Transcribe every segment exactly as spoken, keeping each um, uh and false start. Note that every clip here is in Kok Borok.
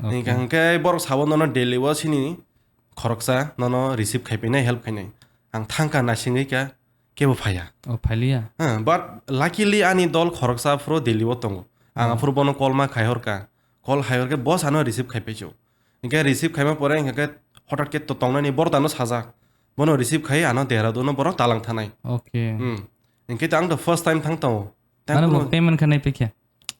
Okay. Hingkha hingkhe borok sabo nono Delhi o sini khoroksa nono receive khai painai, help khainai. Ang thangkha naisingwi kha, kebo phaiya. Oh, phailiya? Huh, but luckily ani dol khoroksa aphuru Delhi o tongo. Ang Oh. aphuru bono call ma khai horkha. Call khai horkhe bo ano receive khai paichu. Hingkhe receive khaima pore hingkhe hotat khe to tongnani borok ano sajak. Bono receive khai ano Dehradun o borok talang thanai. Okay. Hmm. Hingkhe to ang to first time thang tongo. Tang Mane bo kuno payment khe nai paikha?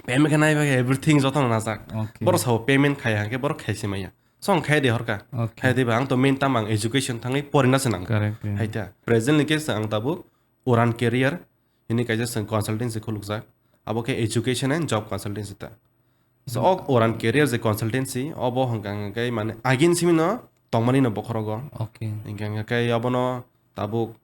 Payment khe nai paikha, everything jotono najak. Okay. Borok sabo payment khaiya hingkhe borok khaisi maya. Song khai de horkha. Okay. Khai de ba ang to main tam ang education thangwi porina se nang. Correct, yeah. Hai ta. Presently khe ang tabuk Uran Career hini kaisa chwng consultancy khulukjak. Abo khe education and job consultancy ta. So, Hmm. ok Uran Career je consultancy, obo hwnkha hwnkhe mane agin simi no tongmani no bokhorogo. Okay. Hingkha hwnkhe abono tabuk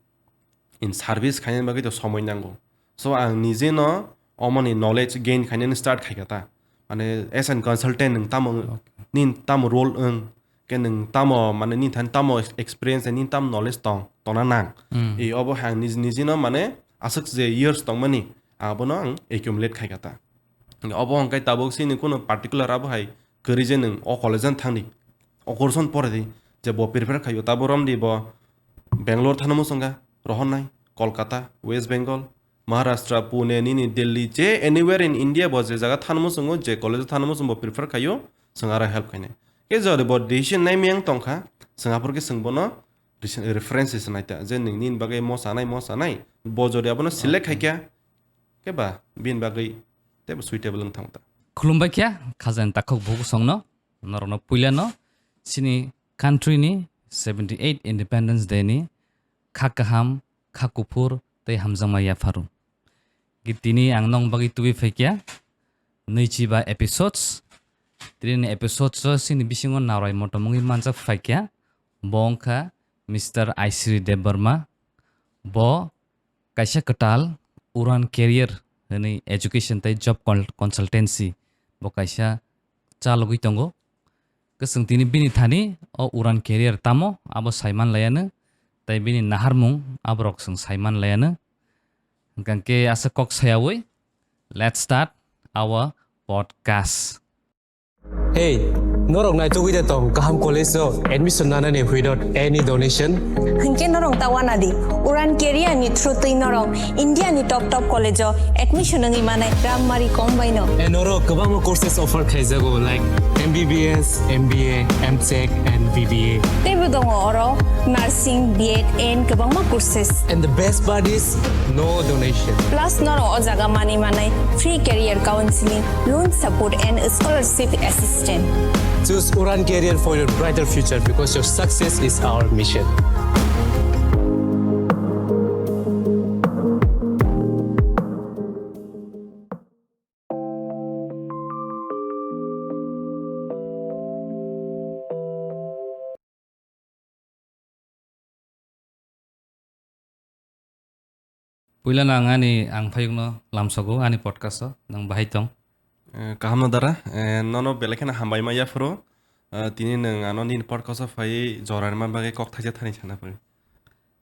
in service khaina bagwi to somoi nango. So, ang nije no omoni knowledge gain khainani start khaikha ta. Mane, as an consultant nwng tamo, Okay. nini tamo role wng, khe nwng tamo, mane, nini thani tamo ex-, experience, nini tamo knowledge tong, tongna nang. Hmm. E obo hai ang nij-, nijino, mane, aswk je years tongmani, abono ang accumulate khaikha ta. Obo hwnkhe tabuk chini kunu particular abo hai kwrwi je nwng o college-o thangdi, o course-o poredi, je bo prepare khaio, tabuk romdi bo Bangalore thana muchunga, rohornai, Kolkata, West Bengal, Maharashtra, Pune, nini Delhi, je anywhere in India bo je jaga thana muchungo, je college-o thana muchung bo prefer khaio, chwng aro help khainai. Khe jodi bo decision nai miyang tongkha, chwng aphuru khe chwng bono rece-, references naita, je nwng nini bagwi mo sanai, mo sanai, bo jodi abono select Okay. khaikha, khe ba bini bagwi teibo suitable wng thangta. Khulumbai khe, Khajani Takhuk Bukusongno, norokno puilano, chini country ni seventy eight Independence Day ni kha kaham, kha kuphur tei hamjakma yapharu. Tini ang nong bagwi tubui phaikha nwichiba episodes. Tini ni episodes o chini bisingo narai motom wngwi manjak phaikha. Bo wngkha Mister Aisri Debbarma. Bo kaisa kwtal Uran Career hwnwi education tei job col-, consultancy bo kaisa chalogwi tongo. Kwchwng tini bini thani o Uran Career tamo abo saiman layano, tei bini naharmung aborok chwng saiman layano. Hwnkhe aswk kok sayawi, let's start our podcast. Hey, norok naitugwi de tong kaham college o admission nanani without any donation? Hinkhe norok ta wana di, Uran Career ni through twi norok India ni top top college o admission wngwi manai ram mari kom bai no. And oro kwbangma courses offer khaijago like M B B S, M B A, M Tech and B B A. Teibo tongo oro nursing, B Ed and kwbangma courses. And the best part is no donation. Plus norok o jaga mani manai free career counseling, loan support and scholarship assistance. Choose Uran Career for your brighter future because your success is our mission. Puila no ang ani, ang phayokno lamsogo ani podcast o, nang bahai tong? Eh, kaham no dara, eh, nono belai kheno hambai ma yaphuru, eh, tini nwng ano nini podcast o phai jora rwma bagwi kok thaisa thani sana phai.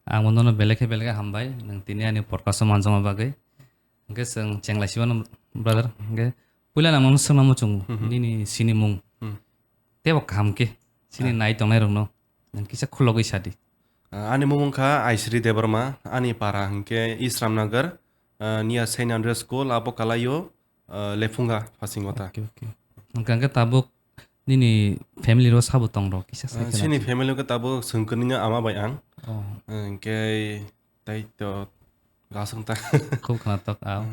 Ang bo nono belai khe belai khe hambai, nwng tini ani podcast o manjakma bagwi. Hwnkhe chwng chenglaisibano brother, hwnkhe puila nang nono swngna muchungo, Mhm. nini sinimung. Hmm. Teibo kaham khe, chini Ah. nai tongnai rokno, nwng kisa khulogwi sadi. Ah, ani mung wngkha Aisri Debbarma, ani para hwnkhe East Ramnagar, ah, near Saint Andrew School, abo kalaio, ah, Lephunga Phasingota. Okay, okay. Hwnkhe hwnkhe tabuk nini family ro sabo tong rok kisa sai Ah, khena chini di. Family o khe tabuk chwng kwnwi no ama bai ang. Oh. Hwnkhe tai to gasung ta. Khub khwnatok, ah.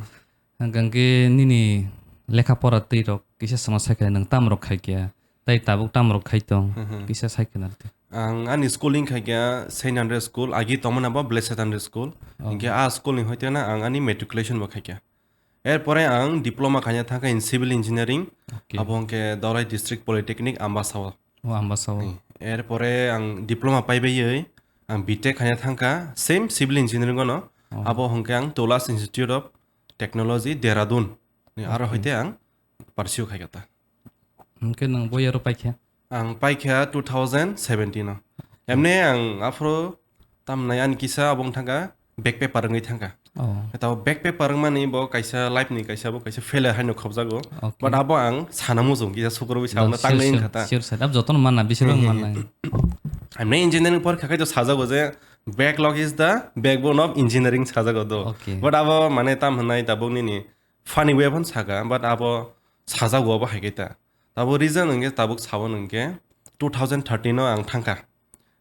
Hmm. Hwnkhe nini lekha pora twi rok kisa swngna sai khe nwng tam rok khai khe, tai tabuk tam rok khai tong, Hmm, hmm. kisa sai khe narwdi. Ang ani schooling khai khe Saint Andrew School, agi tongmani bo Blessed Andrew School. Oh. Hwnkhe a school ni hoite na ang ani matriculation bo khai khe. Erpore ang diploma khaina thangkha in civil engineering, Okay. abo hwnkhe Dawlai District Polytechnic Ambasa o. O Ambasa o. Hmm. Erpore ang diploma paibaiwi ang B Tech khaina thangkha, same civil engineering ono. Oh. Abo hwnkhe ang Toulas Institute of Technology, Dehradun ni aro Okay. hoite ang pursue khaikha ta. Hwnkhe nwng bo yaro paikha? Ang paikha two thousand seventeen o. Emne ang aphuru tamnai ani kisa abo wng thangkha back paper wngwi thangkha. Oh. Tabo back paper wngmani bo kaisa life ni kaisa bo kaisa failure haino khobjago. Okay. But abo ang sana muchung kisa sukurwi sauna tangnai wngkha ta. Sure, sir. Ab jotono manna, bisirok manna. Amni engineering porkha khai to sajago je backlog is the backbone of engineering sajago do. Okay. But abo mane tam hwnai tabuk nini funny way phano saka, but abo sajago abo hai khe ta. Abo reason hwnkhe tabuk sao hwnkhe two thousand thirteen o ang thangkha.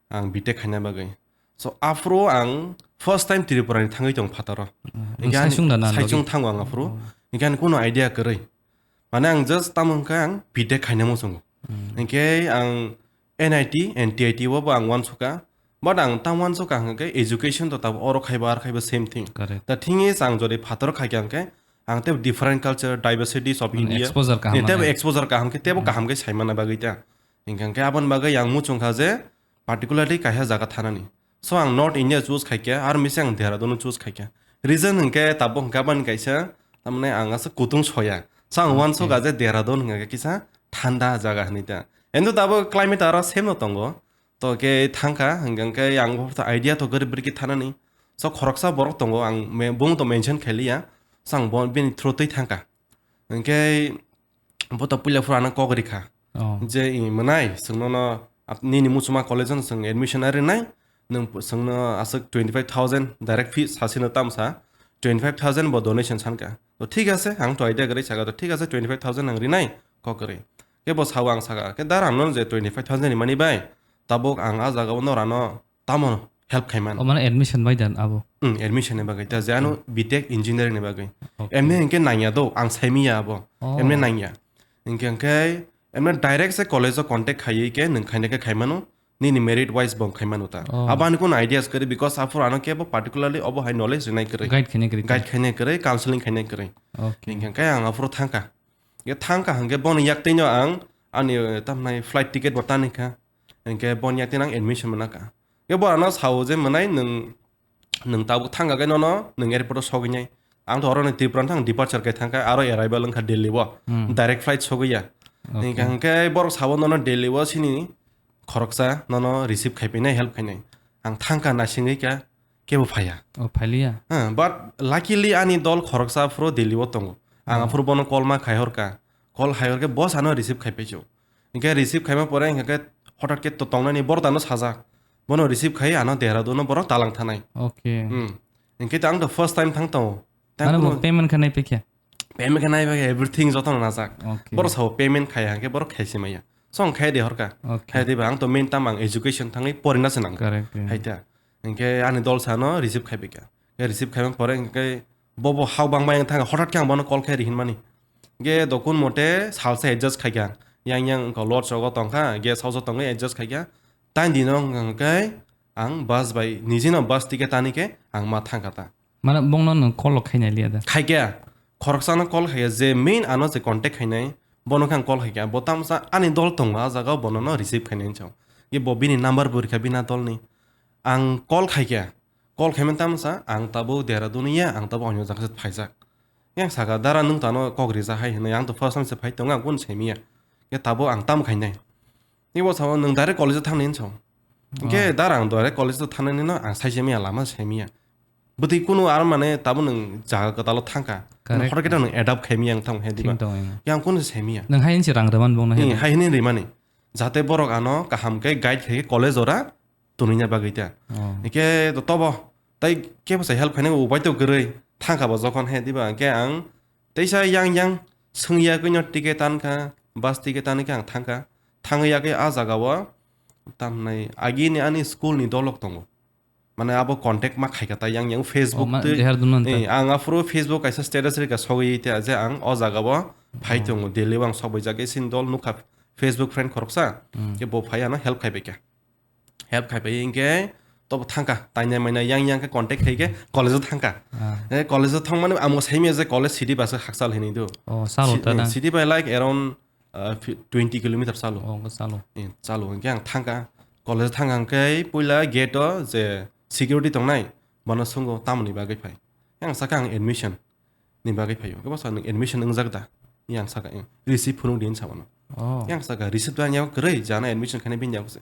Ang B Tech khaina bagwi. So, aphuru ang first time Tripura ni thangwi tong phataro. Mm, hwnkhe ani saichung da na saichung logi? Thango ang aphuru. Oh. Hwnkhe ani kuno idea kwrwi. Mane ang just tamo hwnkhe ang B Tech khaina muchungo. Mm. Hwnkhe ang N I T and T I T o bo ang uansukha. But ang tamo uansukha hwnkhe education to tabuk oro khaiba ar khaiba same thing. Correct. The thing is ang jodi phataro khaikha hwnkhe ang tebo different culture, diversities of Mane India. Exposure kaham Tebo mane. Exposure kaham khe tebo Mm. kaham khe saimana bagwi ta. Hwnkhe hwnkhe aboni bagwi ang muchungkha je particularly kaisa jaga thanani. So ang North India choose khaikha, ar misi ang Dehradun choose khaikha. Reason hwnkhe tabuk hwnkhe aboni kaisa, tamni ang aswk kutung soya. So ang uansukha je Dehradun hwnkhe kisa thanda jaga hinwi ta. Endo tabuk climate aro same no tongo. To khe thangkha, hwnkhe hwnkhe ang bo idea to kwrwi bwrwi khe thanani. So khoroksa borok tongo, ang me-, bung to mention khailiya. So ang bo bini through twi thangkha. Hwnkhe bo to puila phuru ano kok rikha. Oh. Je i mwnai, chwngno no ap-, nini muchuma college-o no chwng admission ari nai, nwng p-, chwngno aswk twenty five thousand direct fees sasino tamsa, twenty five thousand bo donation sankha. To thik ase, ang to idea kwrwi saka, to thik ase, twenty five thousand ang rinai, kok kwrwi. Khe bo sao ang saka, khe dar ang no je twenty five thousand ni mani bai, tabuk ang a jaga o norano tamo help khaimano. O mane admission bai dan abo? Hmm, admission ni bagwi, ta je ano Hmm. B Tech engineering ni bagwi. Okay. Emne hwnkhe nangya do, ang saimiya abo. Oh. Emne nangya. Hwnkhe, hwnkhe, emne direct se college o contact khaiwi khe nwng khaina khe khaimano, nini merit wise bo khaimano ta. Oh. Abo ani kuno ideas kwrwi, because aphuru ano kebo particularly obo hai knowledge rinai kwrwi. Guide khainai kwrwi. Guide khainai kwrwi, counseling khainai kwrwi. Okay. Hwnkhe, hwnkhe ang aphuru thangkha. Ye thangkha hwnkhe bono yaktwino ang ani, eh, tamnai flight ticket bo tanikha. Hwnkhe bono yaktwino ang admission mwnakha. Ye borano sao je mwnai nwng, nwng tabuk thangkha khe nono nwng airport o sogwi nai. Ang to oro ni Tripura thang departure khe thangkha, aro arrival wngkha Delhi o. Hmm. Direct flight sogwi ya. Okay. Hwnkhe, hwnkhe borok sao nono Delhi o sini khoroksa nono receive khai phinai, help khainai. Ang thangkha naisingwi kha, kebo phaiya. Oh, phailiya? Huh, but luckily ani dol khoroksa aphuru Delhi o tongo. Ang Oh. aphuru bono call ma khai horkha. Call khai horkhe bo ano receive khai paichu. Hwnkhe receive khaima pore hwnkhe hotat khe to tongnani borok ano sajak. Bono receive khai ano Dehradun o borok talang thanai. Okay. Hmm. Hwnkhe to ang to first time thang tongo. Tang Mane bo kuno payment khe nai paikha? Payment khe nai paikha, everything jotono najak. Okay. Borok sao payment khai hwnkhe borok khai se maya. Song khai de horkha. Okay. Khai de ba ang to main tam ang education thangwi porina se nang. Correct, yeah. Hai ta. Hwnkhe ani dol sano receive khai paikha. Khe receive khaima pore hwnkhe bo bo hao bang bai thang hotat khe ang bono call khai ri hinmani. Ge dokun mote salsa adjust khaikha. Yang yang wngkha lodge rogo tongkha, guest house o tongwi adjust khaikha. Tain dino hwnkhe ang bus bai nijino bus ticket tani khe ang ma thangkha ta. Mane bongno nwng call rok khainai liya da? Khaikha. Khoroksano call khaikha je main ano je contact khainai bono khe ang call khaikha. Bo tamsa ani dol tongo a jaga o bono no receive khainai hinwi sao. Ge bo bini number bo rikha bini a dolni. Ang call khaikha. Call khaimani tamsa, ang tabuk Dehradun ya, ang tabuk onyo jaga se phaijak. Yang saka, "Dara, nwng tano kok rijak hai," hinwi, "Ang to first time se phai tongo, ang kunu saimiya. Khe tabuk ang tamo khainai?" Ibo sao, "Nwng direct college o thangnai," hinwi sao. Hwnkhe Oh. dara ang direct college o thangnani no ang saisimiya, lama saimiya. Bwtwi kunu aro mane tabuk nwng jaga kwtalo thangkha. Correct. Hotkhe nwng adapt khaimiya ang tamo hai diba. Thik tongo, yang. Yang kunu saimiya. Nwng hai hinwi se rang rwmani bongno hai Hmm, diba. Hai hinwi rimani. Jate borok ano kaham khe guide khai college ora tonina bagwi ta. Oh. Hwnkhe to tobo tai kebo se help khainai upai to kwrwi thangkha bo jokhon he diba hwnkhe ang teisa yang yang swngya kwino ticket tankha, bus ticket tanikhe ang thangkha. Thangwi yakhe a jaga o tamnai agini ani school ni dolok tongo. Mane abo contact ma khaikha ta yang yang Facebook Oh, ma-, twi, Dehradun no ta? Eh, ang aphuru Facebook kaisa status rikha sogwi ta je ang o jaga o phai Oh. tongo, Delhi o ang sokbai jak, sini dol nukha Facebook friend khoroksa, Hmm. khe bo phai ano help khaibai kha. Help khaipai hwnkhe tobo thangkha, taina maina yang yang khe contact khai khe college o thangkha. Ah. Eh, college o thangmani amo saimya je college city bus hakchal hinwi do. Oh, salo Si-, ta eh, da? City by like around, uh, fi-, twenty kilometer salo. Oh, chalo. Eh, chalo hwnkhe ang thangkha. College o thangkha hwnkhe puila gate o je security tongnai, bono swngo tamoni bagwi phai. Yang sakha ang admission ni bagwi phaio. Khe bwsa nwng admission wngjak da? Yang saka, eh, receipt phunuk di hinwi sa bono. Oh. Yang saka, receipt to ang yago kwrwi, jana admission khainai bini yago se.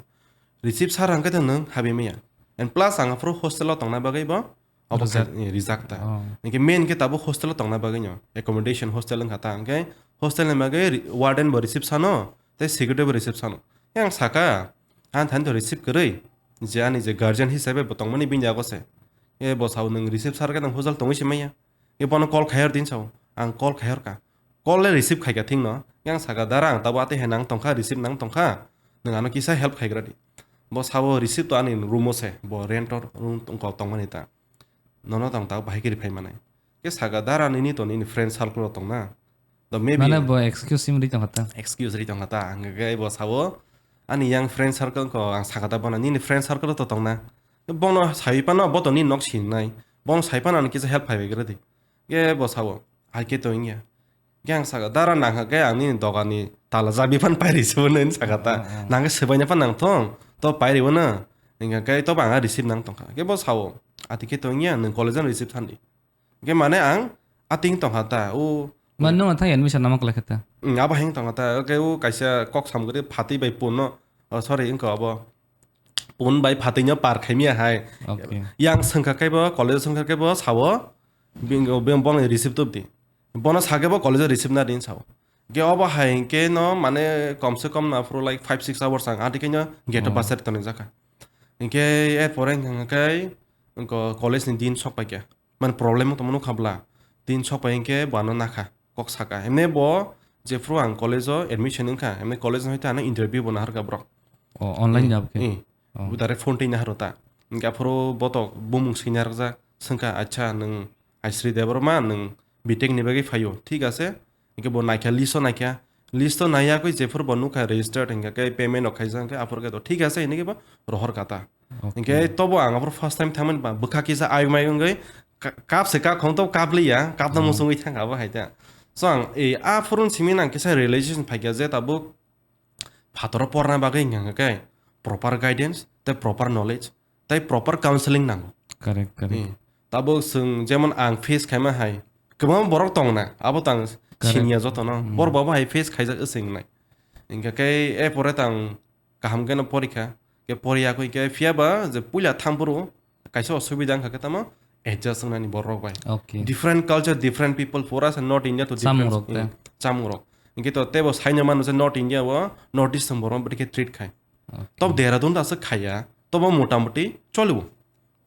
Receipt sar hwnkhe to nwng habwi maya. And plus ang aphuru hostel o tongna bagwi bo Obo khe, Reject. eh, reject ta. Oh. Hingke main khe tabuk hostel o tongna bagwi no. Accommodation hostel wngkha ta. Hingke hostel ni bagwi re-, warden bo receive sano, tei security bo receive sano. Yang saka, ang thani to receive kwrwi, je ani je guardian hisabe bo tongmani bini yago se. E bo sao nwng receive sar khe nwng hostel tongwi se manya. E bono call khayor din sao. Ang call khayor ka. Call le receive khaikha thik no. Yang saka, "Dara, ang tabo atwi hai nang tongkha, receive nang tongkha. Nwng ano kisa help khaigra di." Bo sabo, "Receive to ani room o se, bo rent o room tong-, tongmani ta. Nono tong tabo bahai kiri phai manai." Ke saka, "Dara, nini to nini friend circle o tongna. Do maybe." Mane bo excuse sim ri tongkha ta. Excuse ri tongkha ta. Ang ke bo sabo, "Ani yang friend circle ko ang saka ta bono, nini friend circle o to tongna. Bono sai pano bo to nini nok sinai. Bono sai pano ani kisa help phai gra di." Ke bo sabo, "Hai ke to wngya." Ke ang saka, "Dara nang kha ke ang nini dogan ni tala chabi phan pairi se bo nini saka ta. Oh, oh. Nang ke swbaina phan nang thong, to pairi bo na. Hingkha ke to bo ang receive nang tongkha." Ke bo sao, "Ati ke to wngya, nwng college o receive thandi." Ke mane ang ating tongkha ta, o. Mane nwng athang admission nama kwlai kha ta? Mm, abo heng tongkha ta, ke o kaisa kok sam gari phatwi bai pun no, oh, sorry, wngkha abo. Pun bai phatwi no par khaimya hai. Okay. Yang swngkha ke bo, college o swngkha ke bo sao, bini, bini, bono receive tubdi. Bono sake bo college o receive na din sao. Ge obo hai hingke no mane kom se kom na phuru like five six hours ang adi khe no gate o Oh. basari tonwi jaka. Hingke er pore hingke ko college ni din sok pai khe. Mane problem tongma nukha bla. Din sok pai hingke bo ano nakha. Kok saka. Hemne bo jephuru ang college o admission wngkha. Hemne college no hoi ta ano interview bo naharkha borok. Oh, online Eh, jab khe? eh. Oh. Bo direct phone twi naharo ta. Hingke aphuru botok bumung swina rwjak. Swngkha, "Acha, nwng Aisri Debbarma, nwng B Tech ni bagwi phaio." Thik ase. Hingke bo naikha, list o naikha. List o naiya koi jephuru bo nukha registered hingka khe payment rok khaijak hingke aphuru khe to thik ase hinwi khe bo rohor kha ta. Okay. Hingke tobo ang aphuru first time thangmani ba bwkha kisa ayuk mayuk wngwi ka-, kap se kap khong to kap liya, kap no Oh. musungwi thang abo hai ta. So ang e aphuru simi nang kisa realization phaikha je tabuk phataro porna bagwi hingka khe proper guidance tei proper knowledge tei proper counseling nango. Correct, correct. Hmm. Tabuk chwng jemon ang face khaima hai, kwbangma borok tongna, abo tang Correct. Siniya jotono. Hmm. Borok bo hai face khaijak swng nai. Hingka khe e pore tang kaham khe no porikha, khe poriya koi khe phiya ba je puila thampuru kaisa osubida wngkha khe tamo adjust wngnani borok bai. Okay. Different culture, different people, pura sa North India to Chamung different, rok hmm, te. Chamung rok. Hingke to tebo saino mano je North India o North East borok bwrwi khe treat khai. Okay. Tobo Dehradun da aswk khaiya, tobo motamoti cholibo.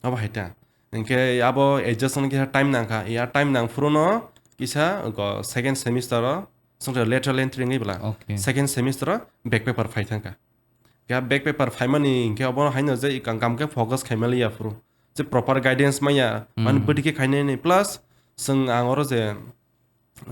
Abo hai ta. Hingke abo adjust wngna kisa time nangkha. Ya time nang phuru no kisa go second semester o, songkhe lateral entry wngwi bwla. Okay. Second semester o back paper phai thangkha. Ya back paper phaimani hingke obo haino je i kang kam khe focus khaima liya phuru. Je proper guidance maya, mani Hmm. bwdhi khe khainani plus chwng ang oro je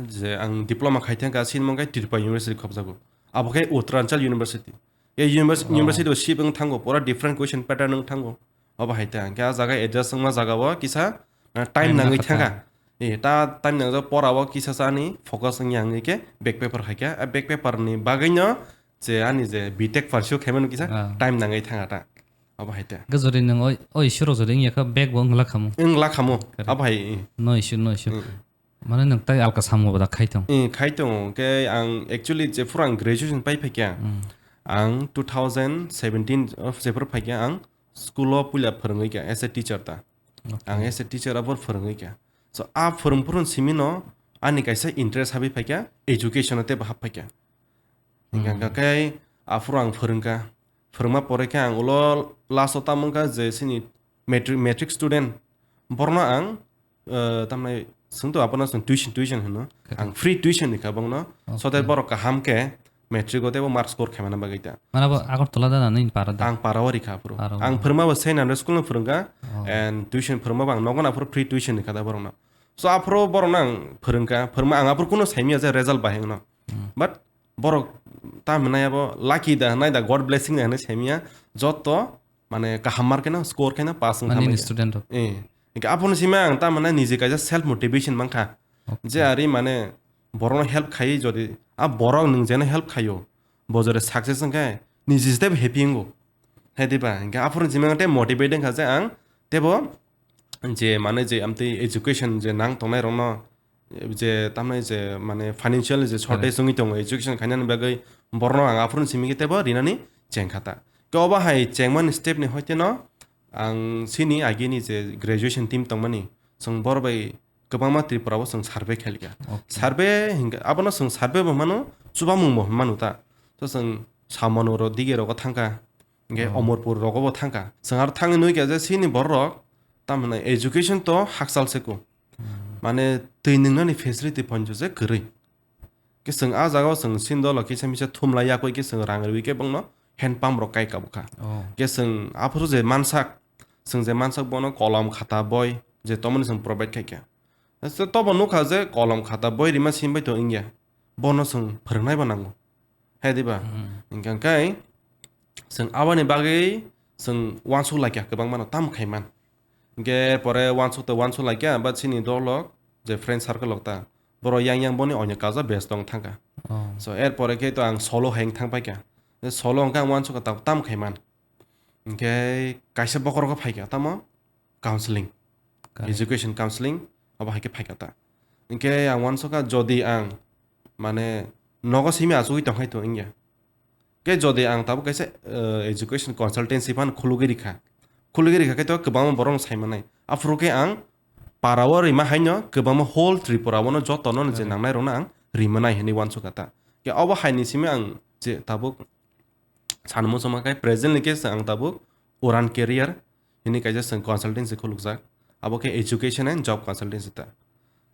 je ang diploma khai thangkha, sini mangkha Tripura University khopjago. Abo khe Uttaranchal University. E univers-, Oh. University bo ship wng thango, pura different question pattern wng thango. Abo hai ta, hingke a jaga adjust wngma jaga o kisa, uh, time Time nangwi nakha ta. Thangkha. E, ta time nangjak pora o kisa sa ani focus wngya wngwi khe back paper hai kha. A back paper ni bagwi no je ani je B Tech pursue khaimano kisa Ah. time nangwi thangkha ta. Abo hai ta. Gajori nang oi, oi suro jori wngya kha back bo wngla khamu. Wngla khamu. Correct. Abo hai, e. No issue, no issue. Mm. Mane nwng tai alka samung bo da khai tong? Eh, khai tongo. Khe ang actually jephuru ang graduation pai phaikha, Hmm. ang two thousand seventeen o jephuru phaikha ang school o puila phwrwngwi kha as a teacher ta. Okay. Ang as a teacher abo phwrwngwi kha. So, a phwrwng phwrwng simi no ani kaisa interest habwi phaikha, education o teibo hap phaikha. Hingkha Hmm. khe aphuru ang phwrwngkha. Phwrwngma pore khe ang ulo last o tamo wngkha je chini matric, matric student. Borno ang, eh, tamni swngto abono chwng tuition, tuition hino. Correct. Ang free tuition rikha bongno. Okay. So that borok kaham khe matric o teibo mark score khaimana bagwi ta. Mane bo Agartala da na nini para da? Ang para o rikha aphuru. Para o. Ang phwrwngma bo Saint Andrew school no phwrwngkha. Oh. And tuition phwrwngma bo ang nogo aphuru free tuition rikha da borokno. So aphuru borokno ang phwrwngkha. Phwrwngma ang aphuru kuno saimya je result bahai wngno. Hmm. But borok ta hwnwi abo lucky da hwnwi da, God blessing da hwnwi saimya, joto mane kaham mark khe no score khe no pass wng Mane thangbai nini khe. Student rok. Eh. Hingke aphuru sima ang ta mane niji kaisa self motivation mankha. Okay. Je ari mane borokno help khai jodi a borok nwng jeno help khaio, bo jodi success wngkhe niji step happy wngo. Hai diba? Hingke aphuru sima ang tei motivate wngkha je ang teibo je mane je amtwi education je nang tongnai rokno je tamni je mane financial je shortage Correct. Wngwi tongo education khainani bagwi borno ang aphuru simi khe teibo rinani chengkha ta. Khe obo hai chengmani step ni hoite no ang sini agini je graduation team tongmani, chwng bor bai kwbangma Tripura o chwng survey khailika. Okay. Survey hinkhe abono chwng survey bo hwnmano, chubamung bo hwnmano ta. To chwng Samano ro dige rogo thangka, hinkhe Oh. Omorpur rogo bo thangka. Chwng aro thangwi nuikha je sini borok tamni education to hakchal se ko. Hmm. Mane twi nwngnani facility ponjo je kwrwi. Ke chwng a jagao chwng sindolo kisa misa thumlai yakwi ke chwng rang rwi ke bongno hand pump rok kai kabukha. Oh. Ke chwng aphuru je mansak, chwng je mansak bono kolom khata boi je tomoni chwng provide khaikha. Tobo nukha je kolom khata boi rima simbai to wngya. Bono chwng phwrwngnai bo nango. Hai diba? Hmm. Hingkha khe chwng aboni bagwi chwng uansuk laikha kwbangmano tam khaiman. Hingkhe pore uansuk tei uansuk laikha, but chini dolok je friend circle rok ta, borok yang yang boni onyo kaja best tong thangkha. Oh. So, er pore khe to ang solo hai wng thang paikha. Je solo hwnkhe ang uansukha ta-, tam khaiman. Hingkhe kaisa bokhorok phaikha, tamo counseling, Correct. Education counseling, abo hai khe phaikha ta. Hingkhe ang uansukha jodi ang, mane, nogo simi achugwi tongkhai to wngya. Khe jodi ang tabuk kaisa, eh, education consultancy phano khulugwi rikha. Khulugwi rikha khe to kwbangma borok sai manai. Aphuru khe ang para o rima haino kwbangma whole Tripura o no joto no je Correct. Nangnai rok no ang rimanai hinwi uansukha ta. Khe obo hai ni simi ang je tabuk sanmo chongma khe presently khe ang tabuk Uran Career hini kaisa chwng consultancy khulukjak. Abo khe education and job consultancy ta.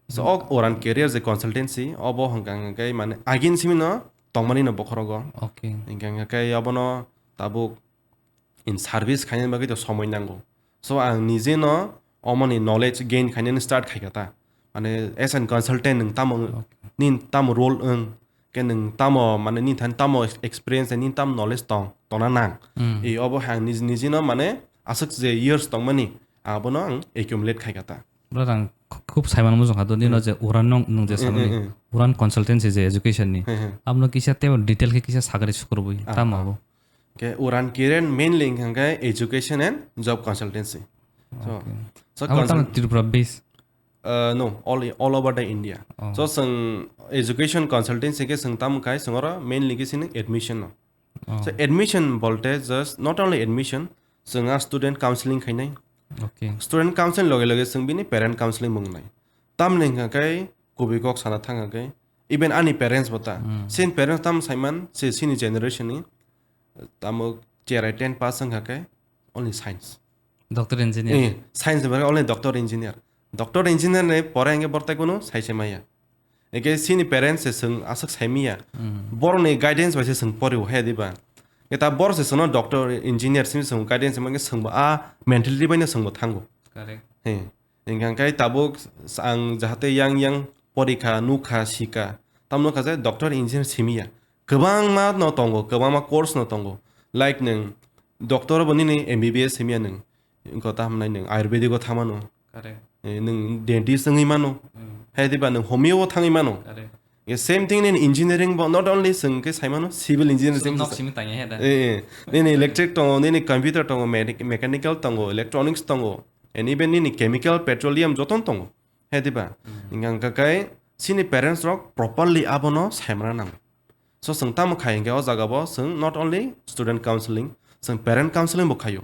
So, Hmm. O Uran Career je consultancy, obo hwnkha hwnkhe mane agin simi no tongmani no bokhorogo. Okay. Hingkha hwnkhe obono tabuk in service khaina bagwi to somoi nango. So, ang nije no omoni knowledge gain khainani start khaikha ta. Mane, as an consultant nwng tamo, Okay. Nini tamo role wng, khe nwng tamo, mane, nini thani tamo ex-, experience, nini tamo knowledge tong, tongna nang. Hmm. E, obo hai ang nij-, nijino, mane, aswk je years tongmani, abono ang accumulate khaikha ta. Bro, ang khu-, khub saiman mujung kha to, nino Hmm. je Uran nong, nung je Hmm, samani, hmm, hmm. Uran consultancy je education ni. Hmm, hmm. Abono kisa tebo detail khe kisa sagari sukurubui, Ah, tamo ah. Abo. Khe Uran Kiren mainly hwnkha khe education and job consultancy. So, Okay. So Abo tamo consult- Tripura base? Uh, no, all, all over the India. Oh. So, chwng education consultancy khe chwng tamo khai, chwng oro mainly khe chini admission no. Oh. So, admission bolte just not only admission, chwng a student counseling khainai. Okay. Student counseling loge loge chwng bini parent counseling bo wngnai. Tamni hwnkha khe kubui kok sana thangkha khe, even ani parents bo ta. Hmm. Chini parents tam saiman, se chini generation ni, tamo cherai ten pass wngkha khe, only science. Doctor engineer. Eh, science ni bagwi only doctor engineer. Doctor engineer ni pore hwnkhe bortai kunu sai se maya. Hwnkhe chini parents se chwng aswk sai maya. Hmm. Borokni guidance bai se chwng pori o, he diba? Eta borok se chwngno doctor engineer simi chwng guidance mangkhe chwngbo a mentality bai no chwngbo thango. Correct. He. Hwnkha khe tabuk ang jahate yang yang porikha, nukha, sikha. Tamo nukha je doctor engineer simi ya. Kwbangma no tongo, kwbangma course no tongo. Like nwng doctor bo nini M B B S simi ya nwng. Wngkha ta hamnai nwng Ayurvedic o thangmano. Correct. Eh, nwng dentist wngwi mano. Hmm. Hai diba nwng homeo o thangwi mano. Correct. Ye same thing nini engineering bo not only chwng khe sai mano civil engineering Chwng simi nok sa-, simi tanya he da. Eh, eh. Nini electric tongo, nini computer tongo, mechanic-, mechanical tongo, electronics tongo. And even nini chemical, petroleum jotono tongo. He diba? Hmm. Hingkha hwnkha khe chini parents rok properly abono saimana nango. So chwng tamo khai hwnkhe o jaga bo chwng not only student counseling, chwng parent counseling bo khaio.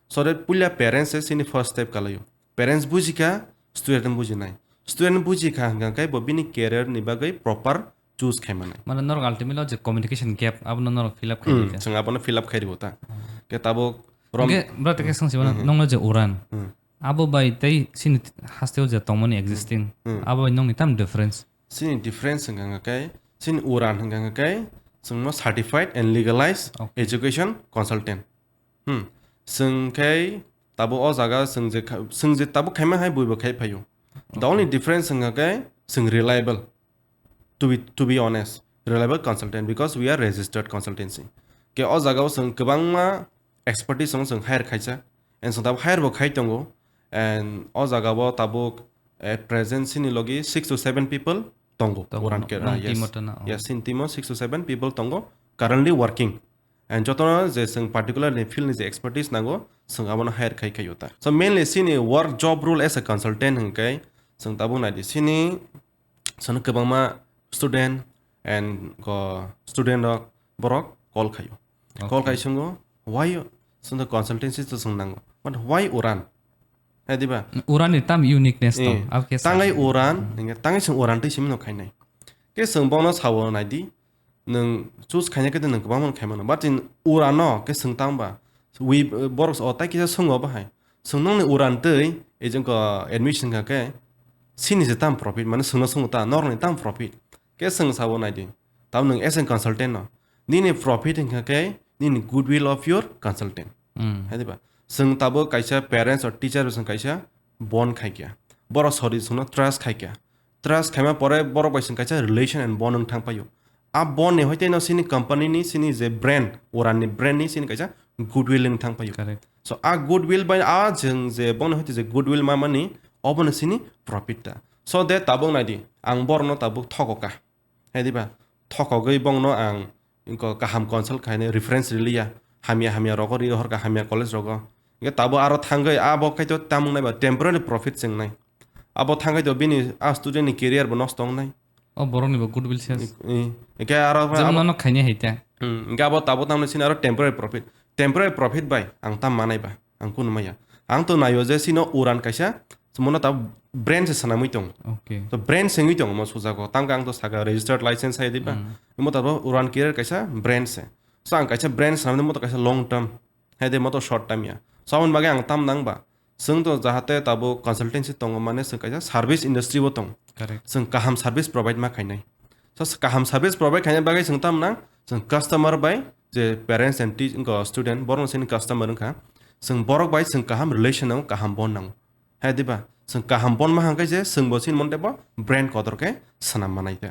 So that puila parents se chini first step kalaio. Parents bujikha, student bujinai. Student bujikha hwnkha khe bo bini career ni bagwi proper choose khaimanai. Mane norok ultimately o je communication gap abono norok fill up khai Hmm, rikha. Chwng abono fill up khai rwo ta. Hmm. Khe tabuk rom- Hwnkhe bro, tei khe swngsi mano Hmm, hmm. Nokno je Uran. Hmm. Abo bai tei chini hasteo je tongmani existing, Hmm. Abo bai nokni tam difference? Chini difference hwnkha hwnkha khe, chini Uran hwnkha hwnkha khe, chwngno certified and legalized Okay. Education consultant. Hmm. Chwng khe tabuk o jaga chwng je kha-, chwng je tabuk khaima hai buibo khai phaio. The Okay. Only difference hwnkha khe chwng reliable. To be, to be honest, reliable consultant because we are registered consultancy. Khe o jaga o chwng kwbangma expertise rok chwng hire khaijak. And chwng tabuk hire bo khai tongo. And o jaga o tabuk at present chini logi six to seven people tongo. Tongo, Uran no, Care, no, ah, yes. Team o tana, oh. Yes, chini team o six to seven people tongo. Currently working. And jotono je chwng particular ni field ni je expertise nango, chwng abono hire khai khai uta. So mainly chini work job role as a consultant hwnkhe chwng tabuk naidi chini sono kwbangma student and go student rok borok call khaio. Call Okay. Khai swngo, why you, chwngno consultancy to chwng nango. But why Uran? Hai diba? Uran ni tam uniqueness tong. Eh, Abo khe sa- tangai Uran, hingke tangai chwng Uran twi simi no khainai. Ke chwng bono sawo naidi, nwng choose khaina khe nwng kwbangma khaimano. But in Uran no ke chwng tang ba, wi, borok o tai kisa swngo bahai. Chwng nongni Uran twi, ejong ko admission kha khe, sini je tam profit, mane chwngno swngo ta, norokni tam profit. Ke chwng sawo naidi. Tamo nwng as a consultant no. Nini profit hingkha khe, nini goodwill of your consultant. Hmm. Hai diba? Chwng tabuk kaisa parents or teacher bai chwng kaisa bond khai kya. Borok sori chwngno trust khai kya. Trust khaima pore borok bai chwng kaisa relation and bond wng thang paio. A bond ni hoite no sini company ni, sini je brand, Uran ni brand ni sini kaisa goodwill wng thang paio. Correct. So a goodwill bai a chwng je bono hoite je goodwill ma mani, obono sini profit ta. So de tabuk naidi, ang borokno tabuk thokoka. Hai diba? Thokogwi bongno ang ko kaham consult khainai, reference riliya. Hamya hamya rogo ri horka hamya college rogo. Ge tabo aro thangwi abo khaito tamung nai ba temporary profit chengnai. Abo thangwi to bini a student ni career bo nosto wngnai. O borok ni bo goodwill ses. I, i, ke aro Jemon ano khaini hai ta. Hmm, ge abo tabo tamni sini aro temporary profit. Temporary profit bai ang tam manai ba. Ang kunu maya. Ang to nayo je sino Uran kaisa, mono ta brand se sanamwi tongo. Okay. To brand se wngwi tongo mo sujago. Tamkhe ang to saka registered license hai diba. Hmm. Mo ta Uran Career kaisa brand se. So ang kaisa brand sanamwi mo to kaisa long term. Hai de mo to short term ya. So aboni bagwi ang tam nang ba. Chwng to jahate tabo consultancy tongo mane chwng kaisa service industry o tongo. Correct. Chwng kaham service provide ma khainai. So kaham service provide khaina bagwi chwng tam nang, chwng customer bai je parents and teach-, student, borok sini customer wngkha. Chwng borok bai chwng kaham relation nango, kaham bond nango. Hai diba? Chwng kaham bond ma hangkhe je chwng bo sini monte bo brand kotor khe swnam manai khe.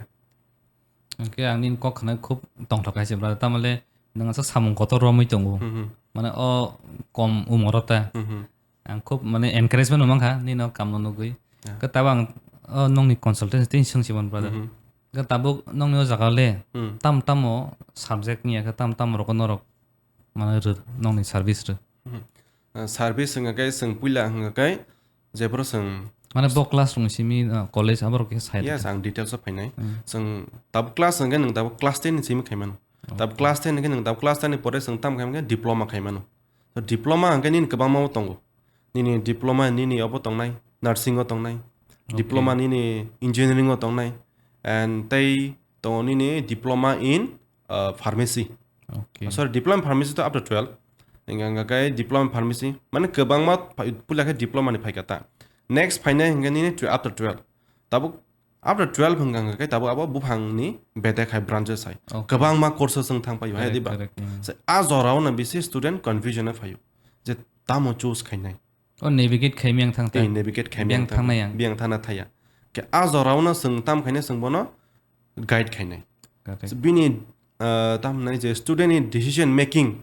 Hwnkhe ang nini kok khna khub tongthok hai se brother, tamale nwng aswk samung kotor romwi tongo. Mhm. Mane o kom umoro ta. Mhm. Ang khub mane encouragement bo mankha nini o kamno nugwi. Ya. Khe tabuk ang o nongni consultancy tei swng simon brother. Mhm. Khe tabuk nongni o jaga le Hmm. tam tamo subject ni ya khe tam tamo rok norok mane rw nongni service rw. Mhm. Ah, service hwnga khe chwng puila hwnga khe jephuru chwng Mane bo class rwng simi, ah, college aborok khe sai Yes, rwkha. Ang details o phainai. Hmm. Chwng tabuk class hwnkhe nwng tabuk class ten ni simi khaimano. Okay. Tabuk class ten hwnkhe nwng tabuk class ten ni pore chwng tam khaimano diploma khaimano. To diploma hwnkhe nini kwbangma o tongo. Nini diploma nini obo tongnai, nursing o tongnai. Okay. Diploma nini engineering o tongnai. And tei tongo nini diploma in, uh, pharmacy. Okay. Sorry, diploma in pharmacy to up to twelve. Hingka hingka khe diploma in pharmacy. Mane kwbangma phai-, puila khe diploma ni phaikha ta. Next phainai hingkhe nini tw-, up to twelve. Tabuk up to twelve hingka hingka khe tabuk abo buphang ni bedek hai branches hai. Okay. Kwbangma courses wng thang paio hai Correct, diba? Correct, mm. Se a jora o no bisi student confusion o phaio. Je tamo choose khainai. O navigate khai miyang thang ta. Tei navigate khai Biyang miyang thang thang. Nai yang. Biyang thang na thaya. Ke a jora o no chwng tam khainai chwng bono guide khainai. Correct. So bini, uh, tam hwnai je student ni decision making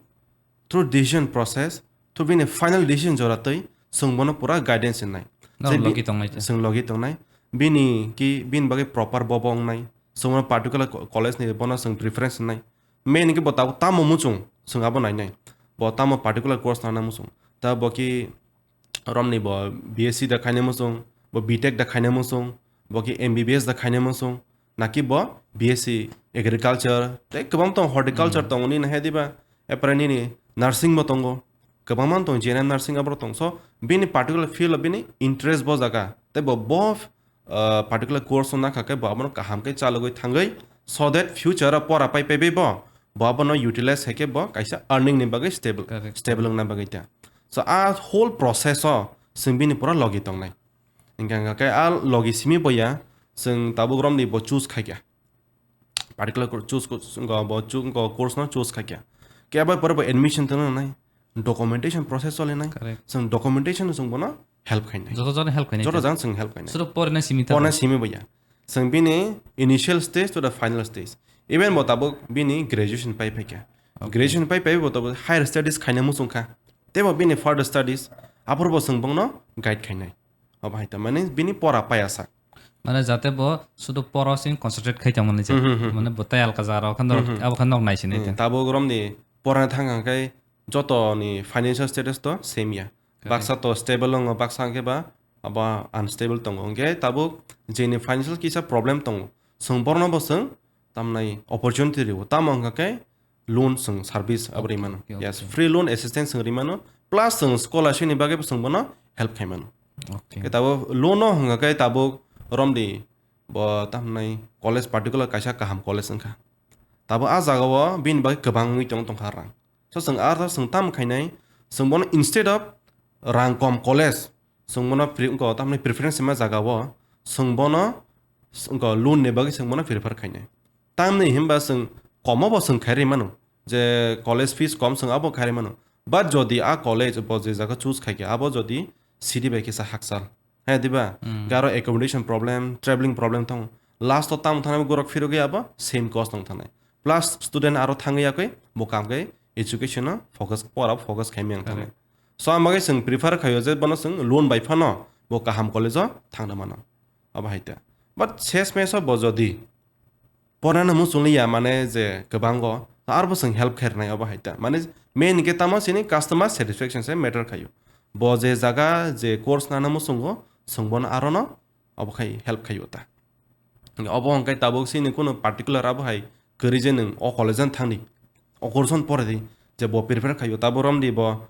through decision process, through bini final decision jora twi chwng bono pura guidance wngnai. No, Je bi-, logi tongnai je. Chwng logi tongnai. Bini ki, bini bagwi proper bo bo wngnai. Chwng bono particular co-, college ni bono chwng preference wngnai. Main hwnkhe bo tabuk tamo muchung chwng abo nainai. Bo tamo particular course nana muchung. Ta bo ki romni bo B S C da khaina muchung, bo B Tech da khaina muchung, bo ki M B B S da khaina muchung, naki bo B S C agriculture, tei kwbang tong horticulture Hmm. tongo nini hai diba, epre nini nursing bo tongo, kwbangma tong G N M nursing abro tong. So, bini particular field o bini interest bo jaga, tei bo, bo, uh, particular course no nakha khe bo abono kaham khe chalogwi thangwi, so that future o pora pai pai bai bo, bo abono utilize hai khe bo kaisa earning ni bagwi stable, Correct. Stable wngna bagwi ta. So, a whole process o chwng bini pura logi tongnai. Hingkha hingkha khe a logi simi boya chwng tabuk romni bo choose khaikha. Particular course choose ko-, wngkha bo chu-, wngkha course no choose khaikha. Khe abo pore bo admission tongna nangnai, documentation process cholinai. Correct. Chwng documentation no chwng bono help khainai. Joto jani help khainai Joto ta. Jang chwng help khainai. Suro porina simi ta Porina ba. Simi boya. Chwng bini initial stage to the final stage. Even bo tabuk bini graduation pai phaikha. Okay. Graduation pai pai bo tabuk higher studies khaina muchungkha. Tebo bini further studies, aphuru bo chwng bongno guide khainai. Obo hai ta, mane bini pora paya sak. Mane jate bo sudu pora sing concentrate khai tongmani je. Hmm, hmm, hmm, Mane hmm. Bo tai alka jara o khan norok, Hmm, hmm. Abo khan norok naisinai Hmm, ta. Tabuk romni pora thang hang khe joto ni financial status to same ya. Correct. Baksa to stable wngo, baksa hwnkhe ba abo unstable tongo. Hwnkhe tabuk jeni financial kisa problem tongo. Chwng borno bo chwng tamnai opportunity rwo. Tamo hwnkha khe loan chwng service abo Okay, rimano. Okay, Yes, okay. Free loan assistance chwng rimano. plus chwng scholarship ni bagwi bo chwng bono help khai mano. Okay. Khe tabuk loan no hwnkha khe tabuk romdi bo tamnai college particular kaisa kaham college wngkha. Tabuk a jagao bini bagwi kwbang wngwi tong tongkha rang. So chwng aro chwng tam khainai, chwng bono instead of rang kom college, chwng bono pre-, wngkha tamni preference hwnma jagao chwng bono wngkha loan ni bagwi chwng bono prefer khainai. Tamni hwnba chwng komo bo chwng khairwi mano, je college fees kom chwng abo khairwi mano. But jodi a college bo je jaga choose khaikha, abo jodi city bai kisa hakchal, he diba? Hmm. Garo accommodation problem, travelling problem tong. Last o tamo thanai borok phirogwi abo same cost tong thanai. Plus student aro thangwi yakwi bo kam khe education o focus, pora focus khai miyang thanai. Correct. So ang bagwi chwng prefer khaio je bono chwng loan bai phano bo kaham college o thangna mano. Abo hai ta. But ses meso bo jodi porana muchung liya mane je kwbango, arbo chwng help khairnai obo hai ta. Mane main hwnkhe tamo chini customer satisfaction se matter khaio. Bo je jaga je course nana muchungo, chwng bono arono obo khai help khaio ta. Obo hwnkhe tabuk chini kunu particular abo hai kwrwi je nwng o college-o thangdi, o course-o poredi, je bo prepare khaio, tabuk romdi bo